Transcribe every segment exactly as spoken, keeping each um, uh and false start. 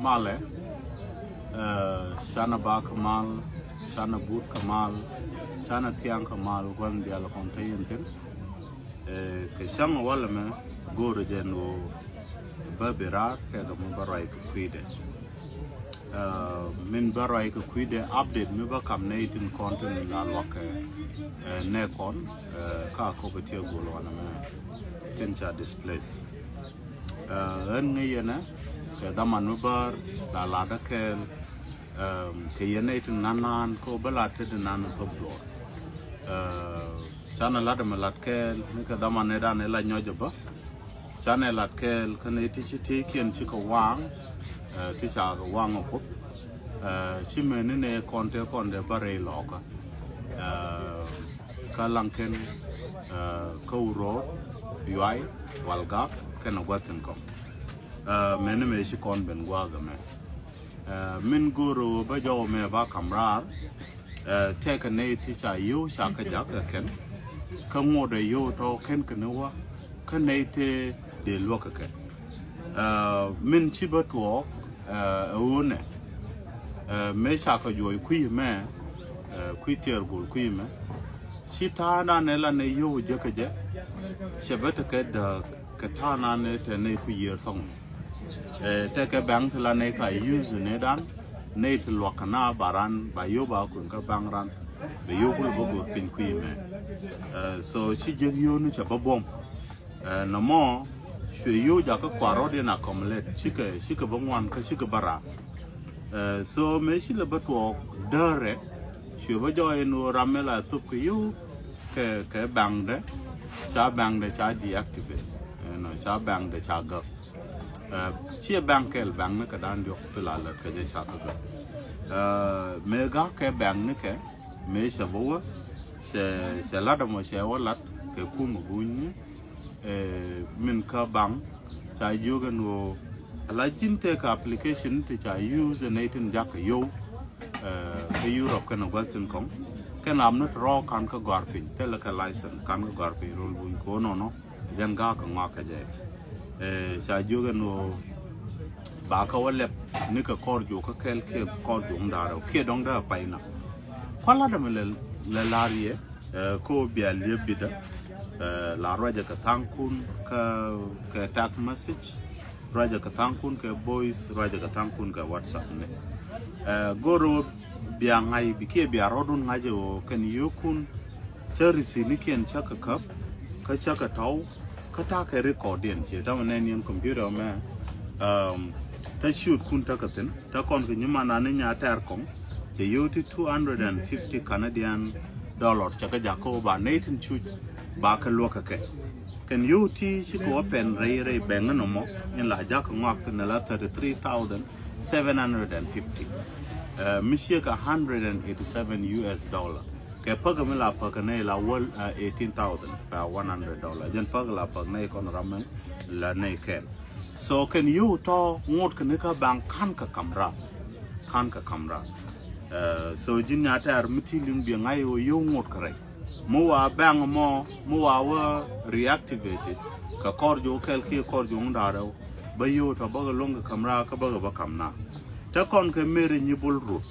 Malɛ, eh, canɛ bak kɛ mal, canɛ but kɛ mal, canɛ thiaŋ kɛ mal, gua̱n diaal kɔn te yɛn thin. Eh, kɛ cäŋ walɛ mɛ go̱o̱rɛ jɛn ɣöö bä bi raar kɛ kɛ mi bä ruac kɛ kui̱dɛ. Eh, min bä ruac kɛ kui̱dɛ update mi bä kam nɛy tin kɔn tin la luak kɛ, eh, nɛ kɔn, eh, ka kɔk tiɛ gol wanɛ mɛ tin ca displace. Eh, ɣän ŋäc yɛnɛ kɛ dhaman mi bär la latdä kɛɛl, eh, kɛ yɛn nɛy tin nan nan kä bä lat te di nan thop duɔr. Eh, canɛ lat ɛmɛ lat kɛɛl ni kɛ dhaman ni dan ila nyɔc ɛ bä. Canɛ lat kɛɛl kä nɛy ti ci tëëkiɛn ci kɛ waŋ, eh, ti ca kɛ waŋ ɛ kuoth. Eh, ci meni nɛ kɔn te kɔn dee bä rɛy lɔɔkä. Eh, kä Laŋkɛn, eh, kä Wuror, Yuay, Walgak kɛnɛ gua̱thin kɔŋ. Eh, mɛni mëë ci kɔn ben gua̱a̱k ɛmɛ. Eh, min go̱o̱r ɣöö bä jɔw mɛ ba kam raar, eh, tɛkɛ nɛy ti ca yio̱w ca kä jak kɛ kɛn. Kä ŋotdɛ yio̱w tɔ̱ kɛn kɛ ni wä kä nɛy tëë dee luäk kɛ kɛn. Eh, min ci bä tuɔɔk, eh, ɛ ɣöö nɛ, eh, mëë ca kɛ juɔc kui̱ mɛ, eh, kui̱ tiɛɛr gol kui̱ mɛ. Ci ta̱a̱ dan ɛ la nɛ yio̱w jek kɛ jɛ, cɛ bä tekɛ dääk kɛ ta̱a̱ nan ɛ te nɛy kui̱ yiër thɔŋ. Eh, tekɛ bɛŋ ti la nɛy ka use nɛ dan, nɛy ti luak kɛ na ba ran, ba yio̱w ba kueŋ kä baŋ ran, bɛ yio̱w kulɛ bä go̱o̱r piny kui̱ mɛ. Eh, so ci jek yio̱w ni cɛ bä buɔ̱m. Eh, nɔmɔ cuɛ yio̱w jakä kua̱r rɔ̱diɛn accumulate, cikɛ, cikɛ bä ŋuan kä cikɛ bä raar. Eh, so mëë ci lɛ bä tuɔɔk däärɛ, cuɛ bä jɔɔc ɛn ɣöö ram mi la thop kɛ yio̱w kɛ, kɛ baŋdɛ, ca baŋdɛ ca deactivate. Eh, nɔ, ca baŋdɛ ca gäk. Eh, ciɛ baŋ kɛl, baŋ ni kɛ da̱a̱n diɔ̱k ti la lät kɛ jɛ ca kä gäk. Eh, mëë gak kɛ baŋ ni kɛ, mëë cɛ bä wä, cɛ, cɛ lat ɛmɔ cɛ wä lat kɛ kum ɛ bunyni. Eh, min kä baŋ ca jiök ɛn ɣöö ala ji̱n tekɛ application ti ca use ɛ nɛy tin jakä yio̱w, eh, kä Europe kɛnɛ gua̱th tin kɔŋ. Kɛn ram ni ti rɔɔk ka̱n kä gɔ̱a̱r piny, thilɛ kɛ license ka̱n kä gɔ̱a̱r piny ro̱l buny kɛ ɣöö nɔnɔ jɛn ga̱a̱k kɛ ŋɔak kɛ jɛ. Eh, ca jiök ɛn ɣöö ba kä wä lɛp ni kɛ kɔr juɔk kä kɛl kiɛ kɔr juɔk mi da̱rɛ kiɛ dɔ̱ŋ dee pay na. Kua̱l lat ɛmɛ lɛ, lɛ la̱r yɛ, eh, ko bia liep bitdä, eh, la ruacɛ kɛ tha̱a̱ŋkun kä kɛ text message, ruacɛ kɛ tha̱a̱ŋkun kɛ voice, ruacɛ kɛ tha̱a̱ŋkun kɛ WhatsApp ni. Eh, go̱o̱r ɣöö bia ŋa̱c bi kiɛ bia rɔ̱dun ŋa̱c ɣöö kɛn yio̱o̱kun cä receipt nikiɛn cä kɛ käp, kä cä kɛ tɔ̱w, kä ta̱a̱ kɛ record diɛn ciɛ ta̱a̱ mɛ nɛn yɛn computer mɛ, um, tä ciötkun tä kɛ thi̱n. Tä kɔn kɛ nyiman ani nya tɛr kɔŋ, cɛ yio̱w ti two hundred and fifty Canadian dollar cɛ kɛ jak kä ba nɛy tin cuc ba kɛ luäk kɛ kɛ. Kɛn yio̱w ti ci kɛ wä pɛn rɛy rɛy bɛŋ ni nɔmɔ in la jak kɛ ŋɔak thi̱n la thirty three thousand seven hundred and fifty. Eh, mi ciek a hundred and eighty seven U S dollar. Kɛ päk mi la päk nɛy la wäl, eh, eighteen thousand per one hundred dollar. Jɛn päk la päk nɛy kɔn ram mi la nɛy kɛl. So kɛn yio̱w tɔ̱ ŋot kɛ ni kä baŋ ka̱n kɛ kam raar. Ka̱n kɛ kam raar. Eh, so ji̱n nya tɛr mi ti liŋ biɛ ŋa̱c ɣöö yio̱w ŋot kɛ rɛy. Mi wa baŋ mɔ, mi wa wä reactivated kɛ kɔr juɔk kɛl kiɛ kɔr juɔk mi da̱rɛ wä. Bä yio̱w tɔ̱ bä kɛ luäŋ kɛ kam raar kä bä kɛ bä kam na. Te kɔn kɛ meri nyi bul rut.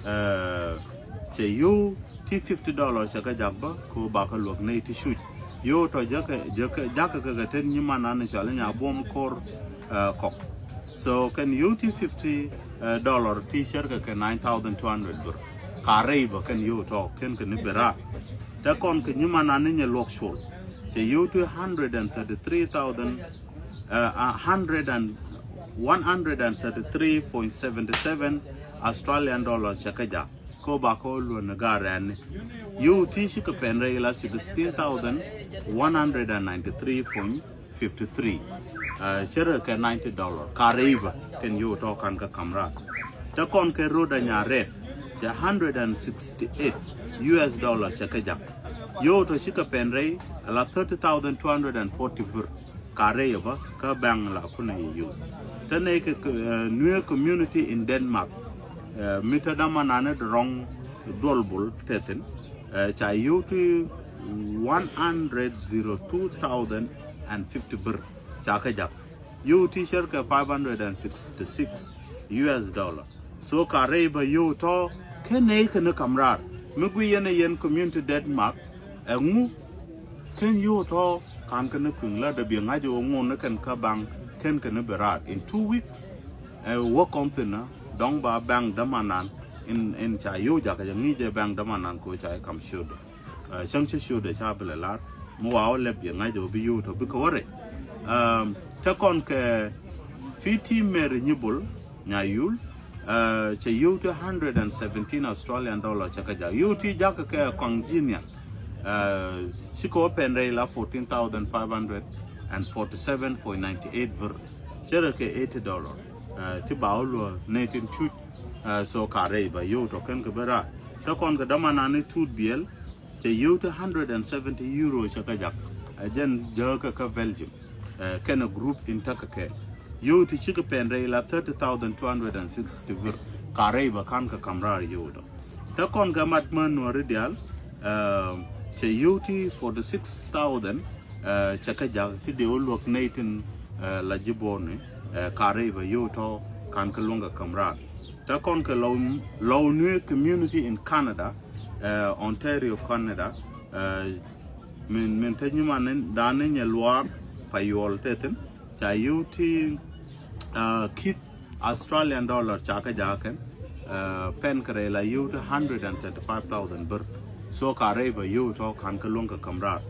Eh, cɛ yio̱w ti fifty dollar cɛ kɛ jak bä kɛ ɣöö ba kɛ luäk nɛy ti cuc. Yio̱w tɔ̱ jakä, jakä, jakä kɛ kɛ ten nyiman ani cɔal i̱ nya buɔ̱m ko̱r, eh, kɔk. So kɛn yio̱w ti fifty, eh, dollar ti cärkɛ kɛ nine thousand two hundred bir. Ka rɛy bä kɛn yio̱w tɔ̱ kɛn kɛ ni bi raar. Te kɔn kɛ nyiman ani nyɛ luɔk col. Cɛ yio̱w ti hundred and thirty three thousand, eh, a hundred and, one hundred and thirty three point seventy seven Australian dollar cɛ kɛ jak. Ko ba ko luɔn ni gaat rɛɛni. Yio̱w ti ci kɛ pɛn rɛy la sixteen thousand one hundred and ninety three point fifty three. Eh, cɛ rɛ kɛ ninety dollar. Ka rɛy bä kɛn yio̱w tɔ̱ ka̱n kä kam raar. Te kɔn kɛ rot a nya rɛt cɛ hundred and sixty eight U S dollar cɛ kɛ jak. Yio̱w tɔ̱ ci kɛ pɛn rɛy la thirty thousand two hundred and forty bir. Ka rɛy bä kä bɛŋ la kunɛ yɛ use. Te nɛy kɛ, eh, Nuer community in Denmark, eh, mi te dama nani drɔŋ duɔl bul te thin, eh, ca yio̱w ti one hundred zero two thousand and fifty bir ca kɛ jak. Yio̱w ti cärkɛ five hundred and sixty six U S dollar. So ka rɛy bä yio̱w tɔ̱ kɛn nɛy kɛn ni ka̱m raar mi gui yɛn ɛ yɛn community Denmark. Ɛŋu kɛn yio̱w tɔ̱ ka̱n kɛn ni kui̱ŋ la dee bi ŋa̱c ɛ ɣöö ŋun ni kɛn kä bank kɛn kɛn ni bi raar in two weeks. Ɛ wä kɔn thi̱n ɛ dɔ̱ŋ ba bank dämanan in in ca yio̱w jakä jɛ ŋi̱i̱c ɛ bank dämanan kɛ ɣöö ca jɛ ka̱m ciötdɛ. Cäŋ cä ciötdɛ ca bi lɛ lar mi wa wä lɛp yɛ ŋa̱c ɛ wä bi yio̱w tɔ̱ bikɛ wä rɛy. Te kɔn kɛ Fiti Mary Nyibol Nyayul, cɛ yio̱w ti hundred and seventeen Australian dollar cɛ kɛ jak. Yio̱w ti jakä kɛ kɔaŋ ji̱ nhial. Cikɛ wä pɛn rɛy la fourteen thousand five hundred and forty seven point ninety eight vir. Cɛ rɛ kɛ eighty dollar. Ti ba wä luɔ nɛy tin cuc. So ka rɛy ba yio̱w tɔ̱ kɛn kɛ bi raar. Te kɔn kɛ dämanani Tuut Biɛl, cɛ yio̱w ti hundred and seventy euro cɛ kɛ jak. Ɛ jɛn jäkä kä Belgium. Kɛn ɛ group in tekɛ kɛ yio̱w ti cikɛ pɛn rɛy la thirty thousand two hundred and sixty vir. Ka rɛy ba ka̱n kɛ ka̱m raar yio̱w tɔ̱. Te kɔn kɛ mat mä nuɔri diaal, cɛ yio̱w ti forty six thousand cɛ kɛ jak ti dee wä luäk nɛy tin la ji̱ bo̱o̱rni. Ka rɛy ba yio̱w tɔ̱ ka̱n kɛ luäŋ kɛ ka̱m raar. Te kɔn kɛ Lɔw Nuer community in Canada, Ontario, Canada. Min min te nyiman dan ni nyɛ luaak pa yuɔl te thin ca yio̱w ti kith Australian dollar ca kɛ jakä kɛn. Pɛn kɛ rɛy la yio̱w ti hundred and thirty five thousand bir. So ka rɛy ba yio̱w tɔ̱ ka̱n kɛ luäŋ kɛ ka̱m raar.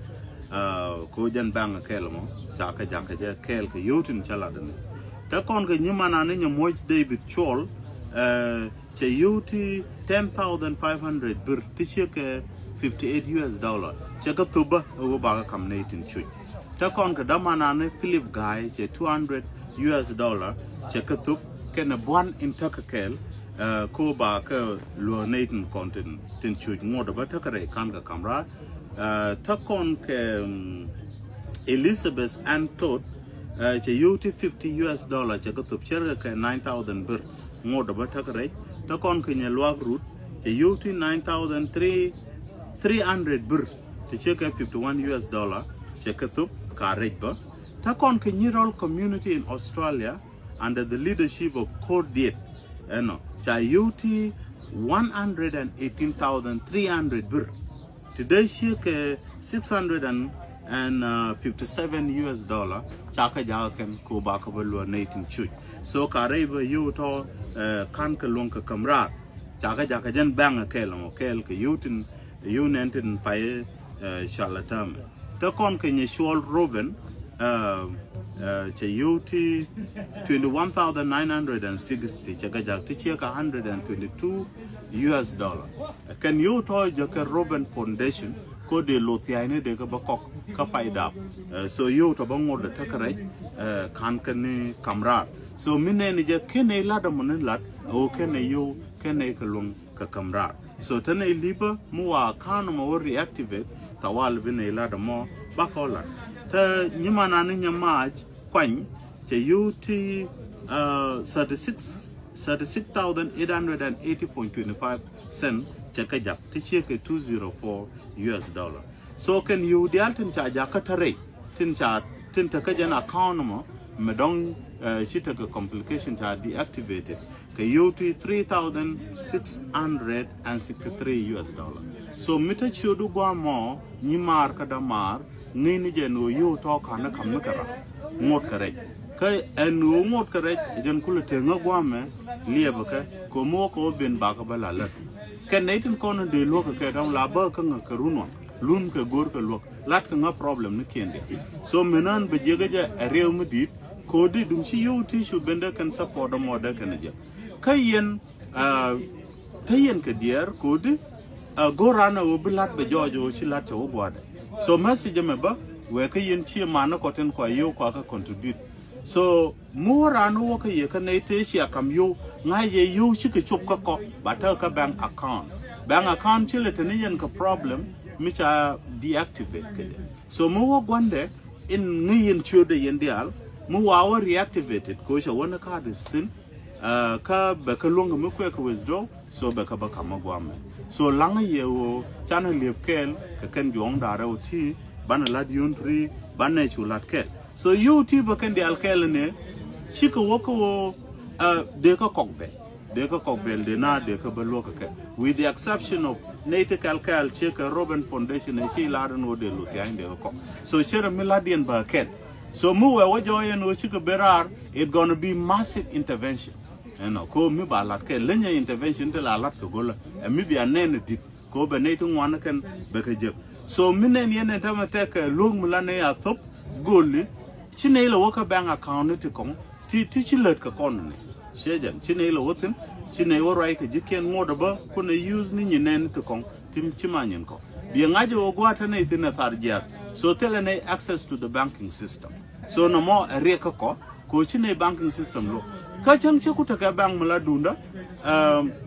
Ko jɛn bank kɛɛl mɔ ca kɛ jakä jɛ kɛɛl kɛ yio̱w tin cä lat ni. Te kɔn kɛ nyimanani nyɛ muɔ̱c David Chol, cɛ yio̱w ti ten thousand five hundred bir ti ciekɛ fifty eight U S dollar. Cɛ kɛ thop bä ɛ wä bakɛ ka̱m nɛy tin cuc. Te kɔn kɛ dämanani Philip Guy cɛ two hundred U S dollar cɛ kɛ thop kɛnɛ buan in tekɛ kɛɛl. Ko bakɛ luäk nɛy tin kɔn tin cuc ŋot bä tekɛ rɛy ka̱n kɛ ka̱m raar. Te kɔn kɛ Elizabeth Ann Todd, cɛ yio̱w ti fifty U S dollar cɛ kɛ thop cɛ rɛ kɛ nine thousand bir. Ŋot bä tekɛ rɛy. Te kɔn kɛ nyɛ luaak Rut cɛ yio̱w ti nine thousand three hundred bir ti ciekɛ fifty one U S dollar cɛ kɛ thop ka rɛc bä. Te kɔn kɛ nyi rɔl community in Australia under the leadership of Kor Diet ɛnɔ ca yio̱w ti one hundred and eighteen thousand three hundred bir. Ti dee ciekɛ six hundred and fifty seven U S dollar ca kɛ jakä kɛn ko bakɛ bä luäk nɛy tin cuc. So ka rɛy bä yio̱w tɔ̱ ka̱n kɛ luäŋ kɛ ka̱m raar. Ca kɛ jakä jɛn bank kɛɛl mɔ kɛɛl kɛ yio̱w tin yio̱w nɛn tin pay cɔal a täämɛ. Te kɔn kɛ nyɛ Chol Ruben, cɛ yio̱w ti twenty one thousand nine hundred and sixty cɛ kɛ jak ti ciekɛ hundred and twenty two U S dollar. Kɛn yio̱w tɔ̱ jɛ kɛ Ruben Foundation ko dee lo̱ thia̱a̱cni dee kɛ bä kɔk kä pay dap. So yio̱w tɔ̱ bä ŋot dee tekɛ rɛc ka̱n kɛ ni ka̱m raar. So mi nɛni jɛ kɛn nɛy lat ɛmɔ ni lat ɛ wä kɛn nɛy yio̱w kɛn nɛy kɛ luäŋ kɛ ka̱m raar. So te nɛy lipä mi wa account mɔ wä reactivate tawal bi nɛy lat ɛmɔ bakɔ lat. Te nyimanani nyɛ Mac Kuany cɛ yio̱w ti thirty six thirty six thousand eight hundred and eighty point twenty five cent cɛ kɛ jak ti ciekɛ two zero four U S dollar. So kɛn yio̱w diaal tin ca jakä te rɛy tin ca tin te kä jɛn account mɔ mɛ dɔŋ ci tekɛ complication ca deactivated. Kɛ yio̱w ti three thousand six hundred and sixty three U S dollar. So mi te ciötdu gua̱a̱mɔ nyi maar kä dämaar ŋi̱i̱ni jɛ ɛn ɣöö yio̱w tɔ̱ ka̱n ni ka̱m ni kɛ ram ŋot kɛ rɛc. Kä ɛn ɣöö ŋot kɛ rɛc jɛn kulɛ teŋä gua̱a̱mɛ liɛpɛ kɛ ko̱mi wä kɛ wä ben bakä bä la lät. Kɛn nɛy tin kɔn in dee luäk kɛ kɛ däm la bä kä ŋä kɛ runwaŋ lun kɛ go̱r kɛ luäk lat kɛ ŋä problem ni kiɛn diaal. So menän bɛ jiäkä jɛ ɛ riɛw mi di̱i̱t ko̱di duŋ ci yio̱w ti cu ben dee kɛn support dämɔ dee kɛn jɛ. Kä yɛn te yɛn kɛ diɛɛr ko̱di go̱r ran a ɣöö bi la̱t bɛ jɔɔc ɣöö ci la̱t cɛ wä gua̱a̱dɛ. So message ɛmɛ bä wɛɛ kä yɛn ciɛ man ni kɔ tin kua yio̱w kua kä contribute. So mi wä ran wä kä yɛ kä nɛy tëë cia kam yio̱w ŋa̱c yɛ yio̱w cikɛ cop kä kɔ ba tä kä bank account. Bank account ci lɛ te ni yɛn kɛ problem mi ca deactivate kɛ dɛ. So mi wä gua̱ndɛ in ŋäc yɛn ciötdɛ yɛn diaal mi wa wä reactivated ko̱ cɛ wä ni ka̱a̱t is thin. Kä bɛ kä luäŋ kɛ mi kuɛ kɛ withdraw. So bɛ kä bä ka̱m ɛ gua̱a̱mɛ. So laŋä yɛ ɣöö canɛ liep kɛɛl kɛ kɛn juɔ̱ɔ̱ŋ da̱rɛ wä ti banɛ la̱t yio̱w ti ri banɛ cu la̱t kɛɛl. So yio̱w ti bä kɛn diaal kɛɛl ni cikɛ wä kä ɣöö Dee kä kɔk bɛl, dee kä kɔk bɛl, dee na dee kä bä luäk kɛ kɛ, with the exception of nɛy ti kɛl kɛl ciek kɛ Robin Foundation ɛ ci lar in wä dee luth ya̱ny dee kä kɔk. So cierɛ mi lat yɛn bä kɛl. So mi wɛ wä jɔɔc yɛn wä cikɛ ben raar, it gonna be massive intervention. Ɛnɔ ko mi ba lat kɛ lenyɛ intervention ti la lat kɛ go̱lä ɛ mi bia nɛn ɛ dit. Ko bɛ nɛy ti ŋuan kɛn bɛ kɛ jek. So mi nɛn yɛn ɛ tämɛ tɛk kɛ luäk mi la nɛy a thop go̱li. Ci nɛy lɛ wä kä bank account ni ti kɔŋ ti ti ci lät kɛ kɔn ni. Ciɛ jɛn ci nɛy lɛ wä thin, ci nɛy wä ruac kɛ ji̱kiɛn ŋuɔt ɛ bä kun ɛ use ni nyi nɛn ti kɔŋ ti ci ma nyin kɔ. Biɛ ŋa̱c ɛ wä gua̱a̱t te nɛy thin ɛ thar jiath. So thilɛ nɛy access to the banking system. So nɔmɔ ɛ riɛk kä kɔ ko ci nɛy banking system lo. Kä cäŋ ci ku tekɛ bank mi la dunda.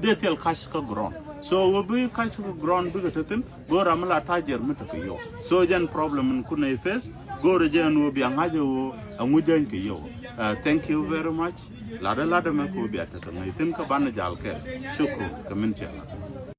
Dee thil cash kä ground. So wä bi cash kä ground bikɛ te thin. Go̱o̱r ram mi la tajer mi tekɛ yio̱w. So jɛn problem in ku nɛy face. Go̱o̱r jɛn wä bia ŋa̱c wä aŋu jäny kɛ yio̱w. Thank you very much. Ladɛ ladɛ mɛ ku bia tekɛ ŋäc thin kä banɛ jal kɛ. Shukru kɛ min cɛ la.